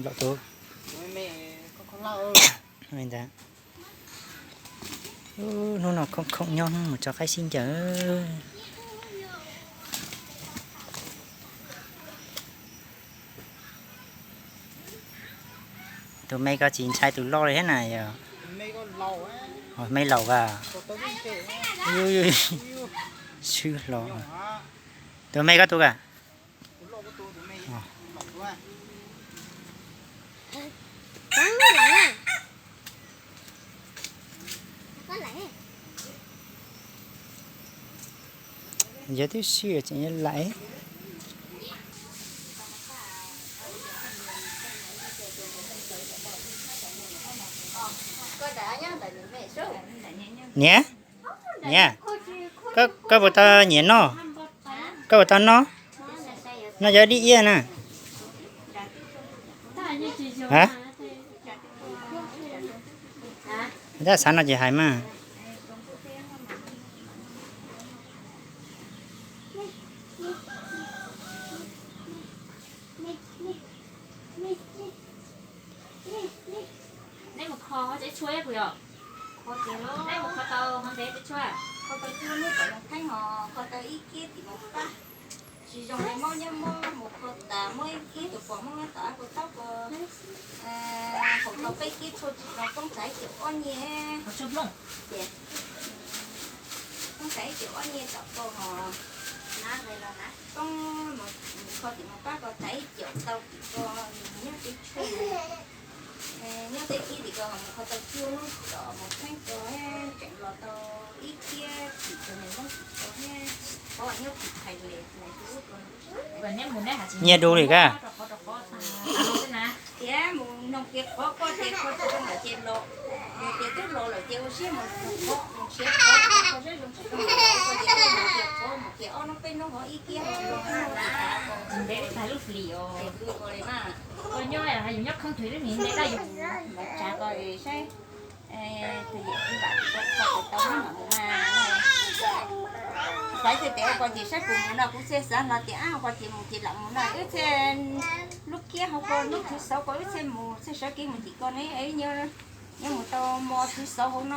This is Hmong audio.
Los tus, hnub no khoom khoom nyob mus tso qaib sib ncaws. Tus me ko tsis ntshai tus loj li thiab na yog? Me laus a. Swb hlo. Tus me ko tus ka. Yog twb sib tseem laim. Niam, niam, koj puas tau nyiam noj? Koj puas tau noj? Noj cov dib iab na. Xav no ces hais mas. Neb mus kho tsev tshuaj puas yog? Neb mus kho tau hov ntev tsev tshuaj? Kho tau cuaj lub tom Moos Theeb hos kho tau ib kiab tim Moos Pab. Tsis zoo li mob nyob mob mus kho tas muab ib tus pos Hmoob nyob tom Ab Kuv Taub ko, haus tau peb kiab tshuaj tsis zoo poob tas ib cum ob nyiaj. Ces poob tas ib cum ob nyiaj tom ko hos poob mus kho tim Moos Pab ko tas ib cum tau tim ko, nyob tsev tshuaj, nyob teb kib tim ko hos mus kho tau cuaj lub tom Moos Theeb ko, tseem los tau ib kiab tim tus niam Hmoob tim ko, qhov nyob tim Thailand. Nyiaj dub li ka. Tias mus noog kiag qhov koj tias koj tsis zoo lawm ces los, nws tias twb los lawm ces ua siab mus noog qhov, mus nrhiav qhov koj zeb zoo tsis zoo lawm, koj tias koj mus nrhiav qhov mus tias ob hnub peb hnub ho ib kiab ho zoo na. Ntev li tag lub hlis os. Ces kuv ua li mas, koj nyob yus nyob kheej twg lub hlis ntev tag yus. Mas tsav ko saib tus yawm txiv vam tsis tau kho puas tau hnub mam mus mas. Xav tias ua ko ces saib puas mus no, kuv thiaj xav hlo tias ab ua ko ces mus ces lam mus no, wb thiaj lub kiab hauv ko lub Tswv Xauv ko wb thiaj mus thiaj sawv kev mus tim ko ne, nyob mus tau mo Tswv Xauv hauv no.